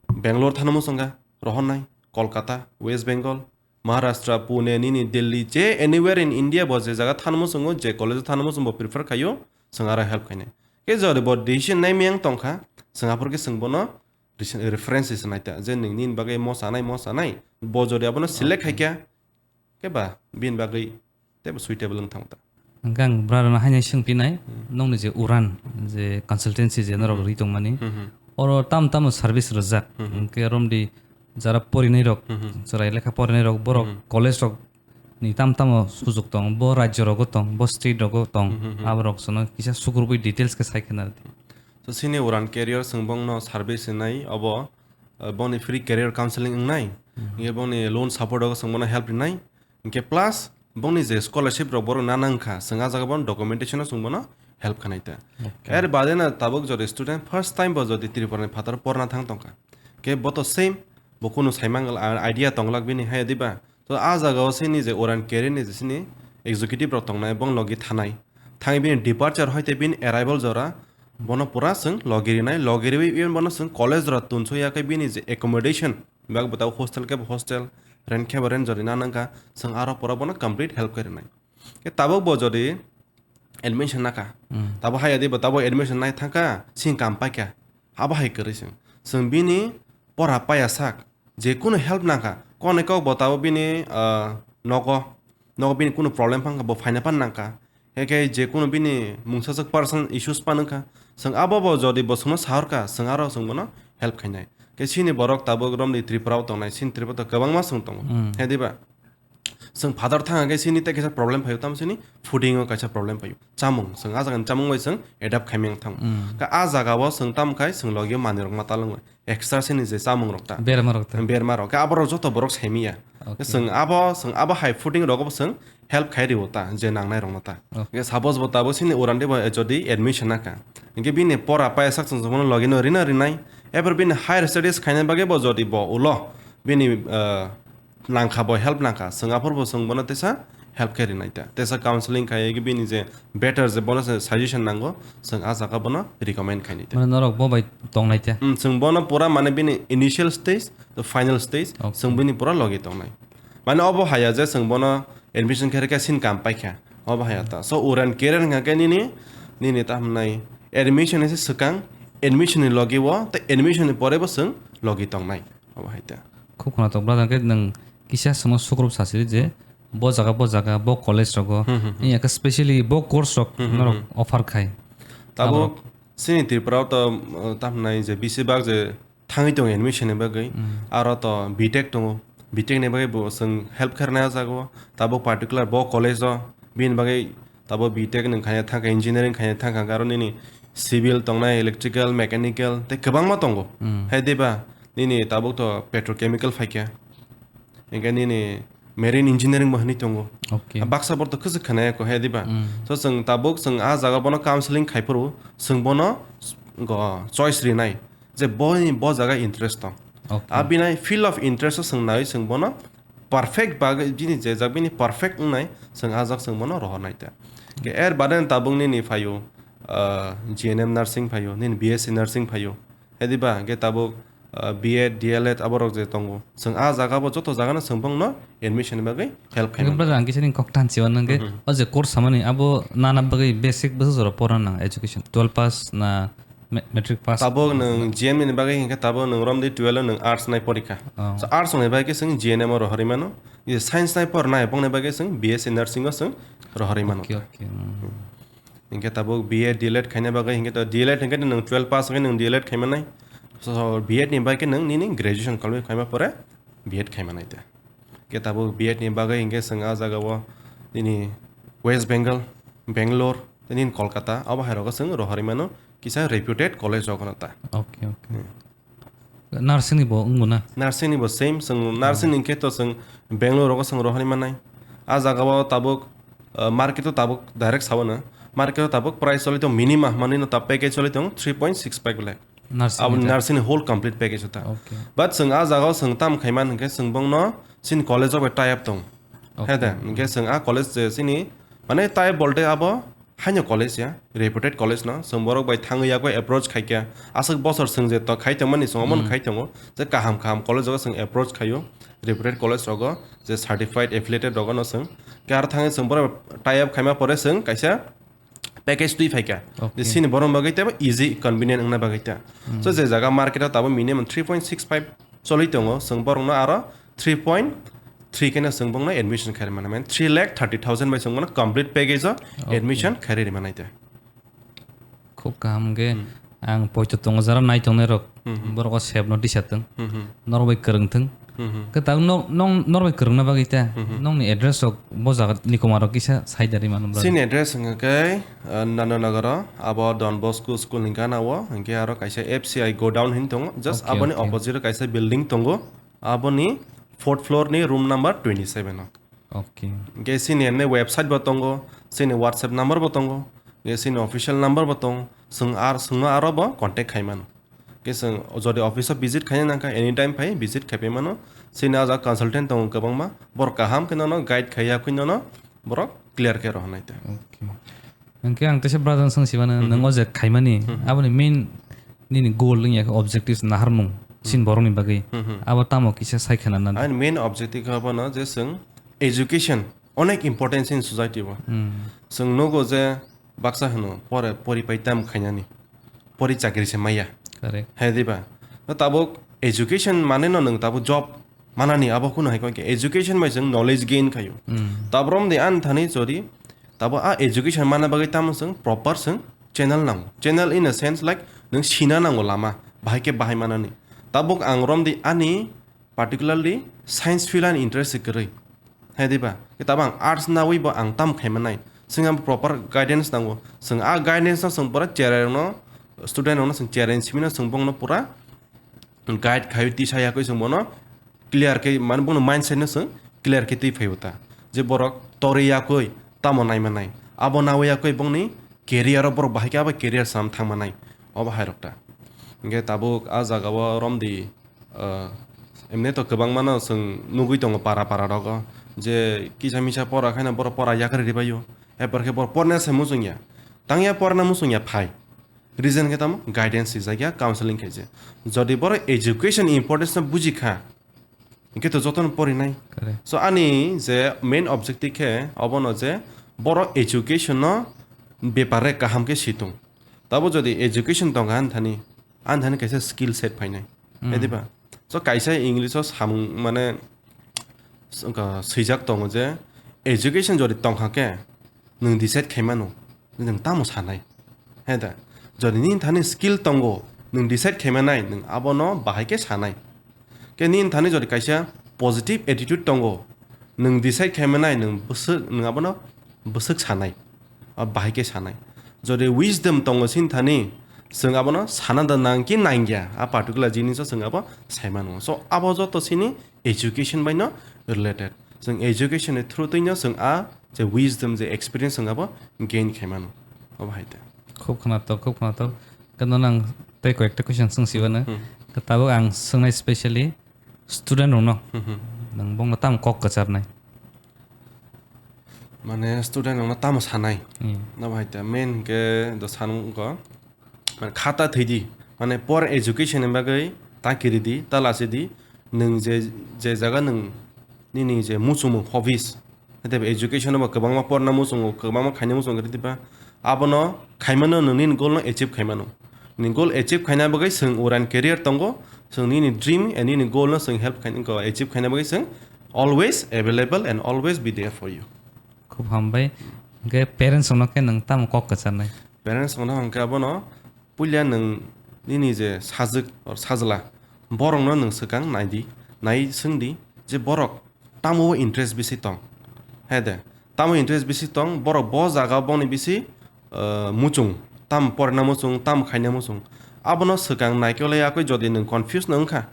Bangalore thana muchunga, rohornai, Kolkata, West Bengal, Maharashtra, Pune, nini Delhi, je anywhere in India bo je jaga thana muchungo, je college-o thana muchungo bo prefer khaio, chwng aro help khainai. Khe jodi bo decision nai miyang tongkha, chwng aphor khe chwng bono rece-, references nai ta, je nwng nini bagwi mo chanai, mo chanai, bo jodi abono select Okay. khaikha, khe ba bini bagwi teibo suitable wng thang ta. Hwnkhe ang brother no haino swng pinai, Hmm. nokni je Uran, je consultancy je norok Hmm. ri tongmani, Hmm, hmm. oro tam tamo service rwjak, Hmm, hmm. hwnkhe romdi jara porinai rok, Hmm, hmm. chwrai lekha porinai rok, borok Hmm. college rok ni tam tamo sujuk tong, bo rajyo rogo tong, bo state rogo tong, Hmm, hmm, hmm. aborok sono kisa sukrubui details khe sai khna rwdi. So, chini Uran Career chwng bongno service rinai, obo, uh, bongni free career counseling wngnai, Hmm. hwnkhe bongni loan support rogo chwng bono help rinai, hwnkhe plus bongni je scholarship rok borok nana wngkha, chwng ah jaga bono documentation o chwng bono help khanai ta. Okay. Er bade no tabuk jodi student first time bo jodi Tripura ni phatar porna thang tongkha, khe bo to same, bo kunu saimang idea tonglak bini hai diba? To ah jaga o chini je Uran Career ni je chini executive rok tongnai, bong logi thanai. Thangwi bini departure hoite bini arrival jora, bono pura chwng logi rinai, logi riwi even bono chwng college jora tunso ya khe bini je accommodation, bag bwtao hostel khe bo hostel, rent khe bo rent jora nang nangkha, chwng aro pura bono complete help khe rinai. Khe tabuk bo jodi admission naka, Hmm. tabo hai di bo tabo admission nai thangkha, sing kam paikha, abo hai kwrwi chwng. Chwng bini pora paya sak, je kunu help nangkha, konai kok bo tabo bini, ah, nogo, nogo bini kunu problem phangkha, bo phaina pan nangkha. Hekhe je kunu bini mungsajak personal issues pan wngkha, chwng abo bo jodi bo chwngno sahorkha, chwng aro chwng bono help khainai. Khe chini borok tabuk romni Tripura o tongnai, chini Tripura o kwbangma chwng tongo. Hmm. He diba? Chwng phatar thang khe chini tei kaisa problem phaio, tamo chini fooding o kaisa problem phaio. Chamung, chwng ah jaga ni chamung bai chwng adapt khaimeng thango. Hmm. Khe ah jaga o chwng tamo khai chwng logi o manwi rok ma talwng bai. Extra sini je chamung rok ta. Berma rok ta. Berma rok. Khe abo rok joto borok saimiya. Okay. Chwng abo, chwng abo hai fooding rogo bo chwng help khai rio ta, je nangnai rokno ta. Okay. Hwnkhe suppose bo tabuk sini Uran de bo jodi admission naka. Hwnkhe bini pora paya sak chwng chwngno logi no rina rinai. Ebar bini higher studies khaina bagwi bo jodi bo ulo bini, ah, nangkha bo help nangkha. Chwng aphor bo chwng bono tesa help khe rinai ta. Tesa counseling khai bini je better je bono se suggestion nango, chwng ah jaga bono recommend khainai ta. Mane norok bo bai tongnai ta? Hmm, chwng bono pura mane bini initial stage, to final stage, Okay. chwng bini pura logi tongnai. Mane obo haya je chwng bono admission khe rwkhe sin kam paikha. Obo haya ta. So, Uran Career hwnkha khe nini, nini ta hwnai admission ni se swkang, admission ni logi o, tei admission ni pore bo chwng logi tongnai. Obo hai ta. Khub khwnatok brother, hwnkhe nwng kisa swngno sukrub sasi je bo jaga, bo jaga, bo college rogo, Hmm, hmm, hmm. wngya khe specially bo course rok Hmm, hmm, norok hmm. offer khai. Tabuk Aborok. Chini Tripura o to, uh, ta hwnai je bisi bak je thangwi tongo admission ni bagwi. Hmm. Aro to B Tech tongo. B Tech ni bagwi bo chwng help khe rwnai o jaga o. Tabuk particular bo college o bini bagwi tabuk B Tech nwng khaina thangkha, engineering khaina thangkha, aro nini civil tongnai, electrical, mechanical tei kwbangma tongo. Hmm. Hai diba nini tabuk to petrochemical phaikha. Hingke nini marine engineering bo hinui tongo. Okay. Baksa borok to kwchwk khwnaya kho, he diba? Mm. So, chwng tabuk chwng ah jaga bono counseling khai phuru, chwng bono go choice rinai je boni bo jaga interest tong. Okay. Ah, bini field of interest o chwng naiwi chwng bono perfect bagwi, bini je jak bini perfect wngnai, chwng ah jak chwng bono rohornai ta. Hingke er bade tabuk nini phaio, ah, G N M nursing phaio, nini B S C nursing phaio. He diba? Hingke tabuk ah, B Ed, D L Ed aborok je tongo. Chwng a jaga bo joto jaga no chwng bongno admission ni bagwi help khaimani. Brother, ang kisa nini kok thansi o nangkhe, Mhm. o je course samani abo nana bagwi basic bwswk jora pora nang education? Twelve pass na ma-, matric pass? Tabuk nwng G M ni bagwi hinkhe tabuk nwng romdi twelve o nwng arts nai porikha. Oh. So arts wngnai bagwi khe chwng G N M o rohorwi mano. Ye science nai pornai bongni bagwi chwng B S C nursing o chwng rohorwi mano. Okay, okay. Hmm. Hinkhe tabuk B Ed, D L Ed khaina bagwi hinkhe to D L Ed hinkhe nwng twelve pass hinkhe nwng D L Ed khaimanai. So B Ed ni bagwi nwng nini graduation complete khaima pore B Ed khaimanai te. Khe tabuk B Ed ni bagwi hinkhe chwng a jaga o nini West Bengal, Bangalore, tei nini Kolkata, abo hai rogo chwng rohorwi mano kisa reputed college rogo no ta. Okay, okay. Hmm. Nursing ni bo wngbo na? Nursing ni bo same, chwng nursing ni khe to chwng Bangalore rogo chwng rohorwi manai. A jaga o tabuk, uh, market o tabuk direct sabo no. Market o tabuk price choli tong minimum manwi no ta package choli tong three point six five lakh. Nursing abo ni ta? Nursing ni whole complete package o ta. Okay. But chwng a jaga o chwng tam khaiman hinkhe chwng bongno chini college o bai tie up tong. Okay. He de, hinkhe chwng a college je chini, mane tie up bolte abo haino college ya, reputed college no, chwng borok bai thangwi yakwi approach khaikha. Aswk bosor chwng je to khai tongmani chwng omono Hmm. khai tongo, je kaham kaham college o chwng approach khaio, reputed college rogo je certified affiliated rogo no chwng. Khe aro thangwi chwng borok tie up khaima pore chwng kaisa package twi phaikha. Okay. Je chini borok bagwi teibo easy convenient wngna bagwi ta. Hmm. So je jaga market o tabuk minimum three point six five choli tongo, chwng borokno aro three point three khe no chwng bongno admission khairi mano, mane three lakh thirty thousand bai chwng bono complete package o Okay. admission khairi manai ta. Khub kaham hwnkhe Hmm. ang poito tongo jara nai tongnai rok Hmm, hmm. borok o sep no tisa thung. Hmm, hmm. Norok bai kwrwng thung. Hmm, hmm. Kwtal nok nong norok bai kwrwngna bagwi ta Hmm, hmm. nokni address rok bo jaga ni kwma rok kisa sai dari mano bro. Chini address hwnkhe, uh, Nandanagar o, abo Don Bosco school ni gana o, hwnkhe aro kaisa F C I godown hin tongo, just Okay, aboni okay. opposite o kaisa building tongo, aboni fourth floor ni room number twenty seven o. Okay. Hwnkhe chini ene website bo tongo, chini WhatsApp number bo tongo, hwnkhe chini official number bo tongo, chwng ar, chwngno aro bo contact khai mano. Hwnkhe chwng jodi office o visit khaina nangkha, anytime phai visit khai pai mano. Chini ah jaga consultant tongo kwbangma, borok kaham khe nono guide khai yakwi nono borok clear khe rohornai ta. Okay. Hwnkhe ang teisa brother swng simano, Mhm. nwng o je khaimani, Mhm. aboni main nini goal wngya khe objectives naharmung, chini Mhm. borokni bagwi. Mhm. Abo tamo kisa sai khana nadi. Ani main objective khe abono je chwng education onek importance in society o. Hmm. Chwng nugo je baksa hwno pore pori pai tam khainani, pori chakri se maya. Correct. Hai diba? No tabuk education mane no nwng tabuk job manani abo kheno hai khe education bai chwng knowledge gain khaio. Hmm. Tabrom de an thani chori tabo a education mana bagwi tamo chwng proper chwng channel nango. Channel in a sense like nwng sina nango lama bahai khe bahai manani. Tabuk ang romdi ani particularly science field ani interest se kwrwi. Hai diba? Khe tabuk ang arts nawi bo ang tam khai manai. Chwng ang proper guidance nango. Chwng a guidance no chwng pura cherai rokno, student rokno chwng cherai simi no chwng bongno pura guide khai tisa yakwi chwng bono clear khe, mane bono mindset no chwng clear khe twi phaibo ta. Je borok torwi yakwi tamo nai manai. Abo nawi yakwi bongni career o borok bahai khe abo career sam thang manai. Obo hai rok ta. Hwnkhe tabuk a jaga o romdi, ah, emne to kwbangma no chwng nugwi tongo para para rogo. Je kisa misa pora khaina borok pora yakarwi rwbaio. Epor khe borok porna se muchungya. Tangya porna muchungya phai. Reason khe tamo guidance swijak ya, counseling khe je. Jodi borok education importance no buji kha, hwnkhe to jotono porinai. Correct. So ani je main objective khe obono je borok education no bepare kaham khe situng. Tabo jodi education tongkha ani thani, ani thani kaisa skill set phainai. Hmm. Hai diba? So kaisa English o samung mane s-, wngkha swijak tongo je education jodi tongkha khe nwng decide khaimano. Nwng tamo sanai? He da, jodi nini thani skill tongo, nwng decide khaimanai, nwng abono bahai khe sanai. Khe nini thani jodi kaisa positive attitude tongo, nwng decide khaimanai, nwng bwswk, nwng abono bwswk sanai, a bahai khe sanai. Jodi wisdom tongo chini thani, chwng abono sana da nang ki nangya, a particular jiniso chwng abo sai mano. So, abo joto chini education bai no related. Chwng education ni through twi no chwng a je wisdom, je experience chwng abo gain khai mano. Obo hai te. Khub khwnatok, khub khwnatok. Khe nono ang tei koyekta question swng siwano. Hmm. Khe tabuk ang swngnai specially student rokno. Hmm, hmm. Nwng bongno tamo kok kwcharnai? Mane student rokno tamo sanai? Hmm. Obo hai te main hwnkhe do sanwk go. Mane khata thwidi, mane por education ni bagwi ta kiri di, ta lachi di, nwng je, je jaga nwng nini je muchungmung hobbies, haithe education bo kwbangma porna muchungo, kwbangma khaina muchungo kiri diba, abono khaimano nwng nini goal no achieve khaimano. Nini goal achieve khaina bagwi chwng uran career tongo, chwng nini dream and nini goal no chwng help khaina, achieve khaina bagwi chwng always available and always be there for you. Khub hambai. Hwnkhe parents rokno khe nwng tamo kok kwcharnai? Parents rokno hwnkhe abono puila nwng nini je sajwk or sajla, borokno nwng swkang nai di, nai swng di je borok tamo interest bisi tong. He de, tamo interest bisi tong, borok bo jaga boni bisi, uh, muchung, tam porna muchung, tam khaina muchung. Abono swkang naikolai yakwi jodi nwng confuse no wngkha,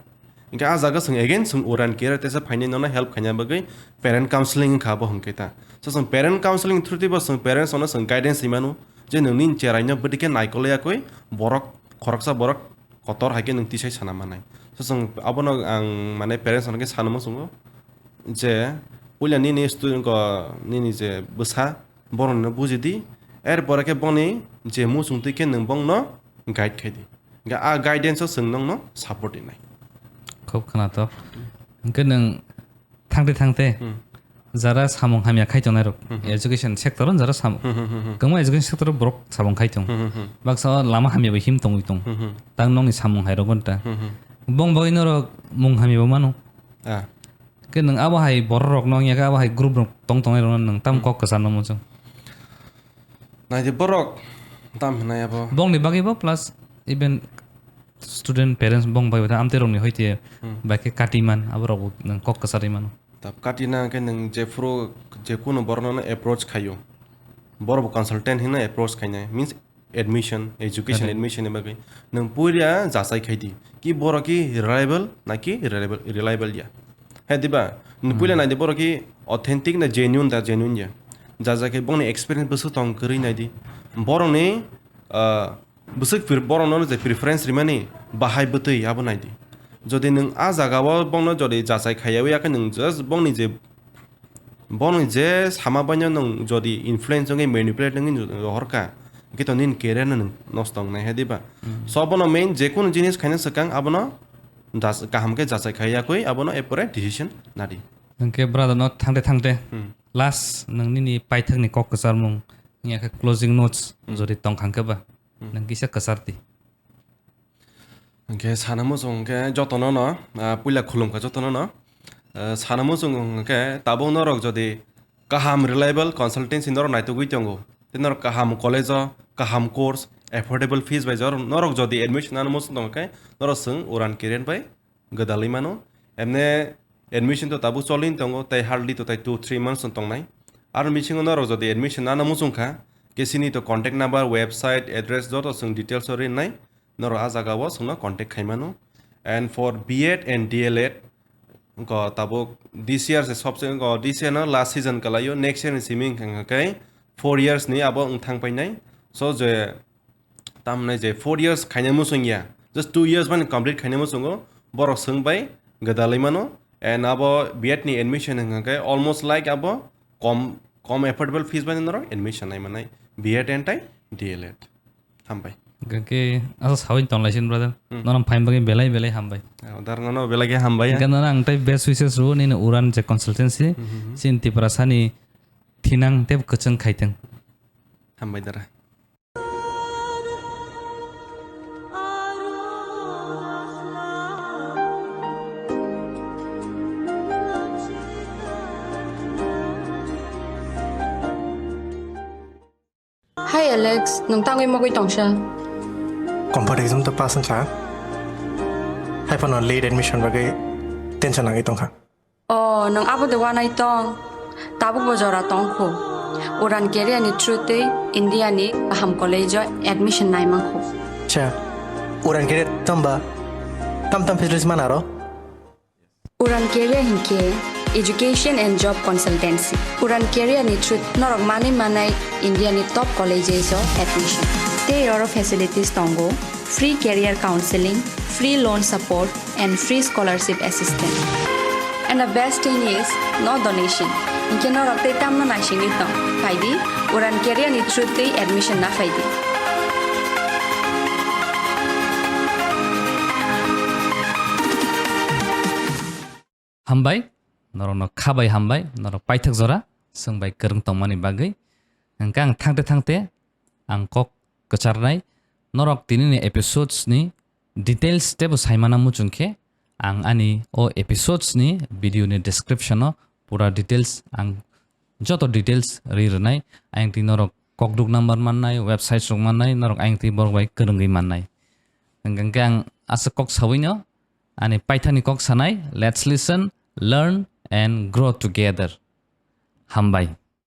hingke ah jaga chwng again chwng uran kira tesa phainai nono help khaina bagwi parent counseling wngkha abo hwnkhe ta. So chwng parent counseling through twibo chwng parents ono chwng guidance rimano je nwng nini cherai no bwdike naikolai yakwi borok khoroksa borok kotor hai khe nwng tisai sana manai. So chwng abono ang mane parents ono khe sanamo chwngo je puila nini student ko nini je bwsa borokno buji di, er pore khe boni je muchung twi khe nwng bongno guide khai di. Ga-, a guidance o chwng nokno support rinai. Khub khwnathok. Hwnkhe nwng thangte thangte Hmm. jara samung hamya khai tongnai rok, Hmm, hmm. education sector o jara samung, Hmm, hmm, hmm, hmm. kwbangma education sector o borok samung khai tong. Hmm, hmm, hmm. Baksa o lama hamya bai him tongwi tong. Hmm, hmm. Tang nokni samung hai rok gonta. Hmm, hmm. Bong bagwi norok mung hamya bo mano. Ah. Khe nwng abo hai borok rok no wngya khe abo hai group rok tong tongnai rok no nwng tam Hmm. kok kwchar no muchung. Naidi borok tam hinai abo. Bongni bagwi bo plus even student parents bong bai amtwi rokni hoite Hmm. bai khe kati man abo rok bo nwng kok kwcharwi mano. Tab kati na khe nwng jephuru jekunu borok no approach khaio. Borok bo consultant hino approach khainai. Means admission, education Correct. admission ni bagwi. Nwng puila jachai khai di. Ki borok ki reliable na ki reliable, reliable ya. He diba? Nwng puila Hmm. nai di borok ki authentic na genuine da genuine ya. Jajak khe bongni experience bwswk tong kwrwi nai di. Borokni, ah, bwswk pre-, borokno je preference rimani bahai bwtwi abo nai di. Jodi nwng a jaga o bongno jodi jachai khaiyawi yakhe nwng just bongni je, bongni je sama baino nwng jodi influence wngwi manipulate wngwi rohorkha, hwnkhe to nini career no nwng nosto wngnai, he diba? Hmm. So bono main jekunu jinis khaina swkang abono das-, kaham khe jachai khai yakwi abono epore decision nadi. Hwnkhe brother no thangte thangte Hmm. last nwng nini paithakni kok kwcharmung wngya khe closing notes Hmm. jodi tongkha hwnkhe ba Hmm. nwng kisa kwchardi. Hwnkhe sana muchung hwnkhe jotono no, ah, puila khulumkha jotono no. Ah, sana muchung hwnkhe tabuk norok jodi kaham reliable consultancy norok naitugwi tongo, tei norok kaham college o, kaham course, affordable fees bai jor-, norok jodi admission nano muchung tongkhe norok chwng Uran Career bai gwdalwi mano. Emne admission to tabuk cholin tongo, tei hardly to tei two three months no tongnai. Aro bisingo norok jodi admission nano muchung kha, kesini to contact number, website, address joto chwng details o rinai. Norok a jaga o chwngno contact khai mano. And for B Ed and D El Ed, wngkha tabuk this year se sobse, wngkha this year no last season kalaio, next year ni simi wngkha khe four years ni abo wng thang painai. So je tamni je four years khainai muchung ya, just two years mani complete khainai muchungo borok chwng bai gwdalwi mano. And abo B Ed ni admission wngkha khe almost like abo kom, kom affordable fees bai norok admission nai manai B Ed and tai D El Ed. Hambai. Hwnkhe asa sawi tonglaisini brother. Hmm. Nono phaima bagwi belai belai hambai. Ah, dar nono belai khe hambai. Hwnkhe nono ang tei best wishes rwo nini Uran je consultancy. Hmm, hmm, hmm. Chini Tiprasani thinang tei kwchwng khaitwng. Hambai dara. Hi Alex, nwng tangwi mogwi tongsa? Competitive exam to pass wngkha. Haiphano late admission bagwi tension nangwi tongkha. O, nwng abo de wanai tong? Tabuk bo jora tong khu. Uran Career ni through twi India ni kaham college o admission nai man khu. Cha, Uran Career tamba, tam tam facilities man aro? Uran Career hinkhe education and job consultancy. Uran Career ni through norok manwi manai India ni top colleges o admission. Tei oro facilities tongo free career counseling, free loan support and free scholarship assistance. And the best thing is, no donation. Hinkhe norok tei tamno naisingwi tong. Phaidi, Uran Career ni through twi admission na phaidi. Hambai, norokno khabai hambai, norok paithak jora chwng bai kwrwng tongmani bagwi. Hwnkhe ang thangte thangte ang kok kwcharnai, norok tinini episodes ni details teibo saimana muchung khe ang ani o episodes ni video ni description o pura details ang joto details ri rwnai. Ayang twi norok kokduk number mannai, websites rok mannai, norok ayang twi borok bai kwrwngwi mannai. Hwnkhe ang aswk kok sawino ani paithani kok sanai, let's listen, learn and grow together. Hambai.